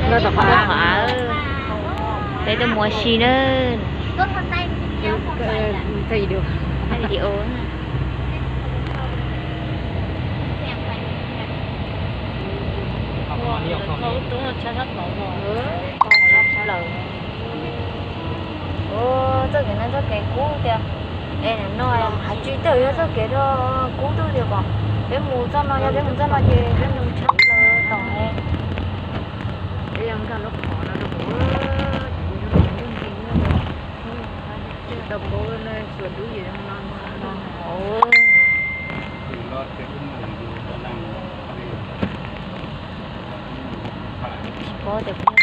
Noj tom qhov av, peb tuaj mus ua si na. Video. Txoj kev no txoj kev kub tiag. Es no hais tsis tawm, yog txoj kev kub twg tiag kom peb mus txoj no, yog peb mus txoj no ces peb mus tshab plaws tom ne. Tsis paub tias kuv yog kev.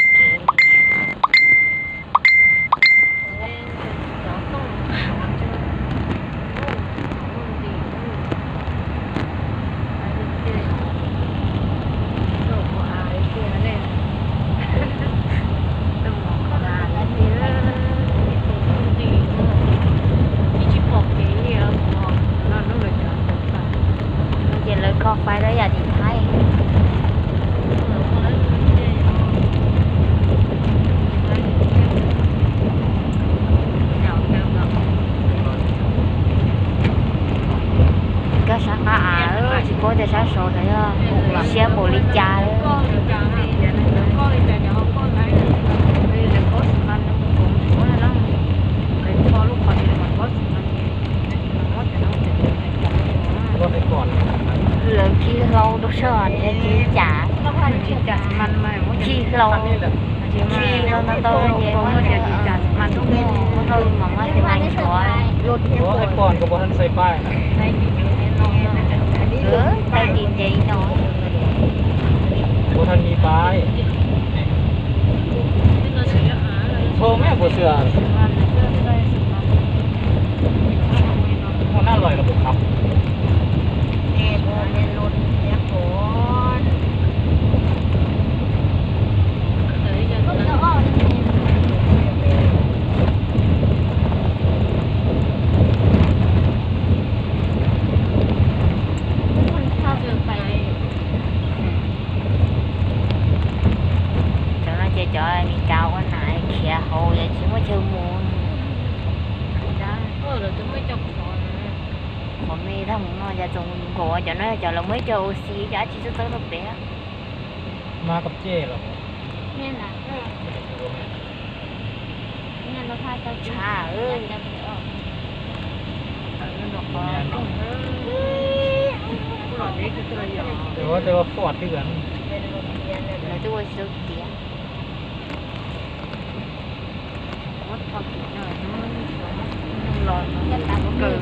Ces lawv kho fais rau yam tim Thaib. Koj sab qab av, tsis paub tias sab saud ntawd yog siab npaum li cas. Lawv khi hlau rau soj, khi cas, khi hlau, khi hlau ntau ntau ces muab hlau mas muab tes mas ntsuav. Ua ib pom koj puas tau xais pais? Taij tim nce ib no. Puas tau nce pais? Thom me puas xwm. Muaj nab lais los puas khov? Cov no ces cov Amelikas ua nam khiav hauv, tsis muaj chaw mus. Qhov me tag mus no cas txaus nkaus, cov no yog cov lawv muaj ib co ua si, cov dab tsi txawj txawj rau pem. Mas koj cej los? Tshav. Ua tej ua foj twg. Lawv twb ua tsis tau tiav. Los kaw.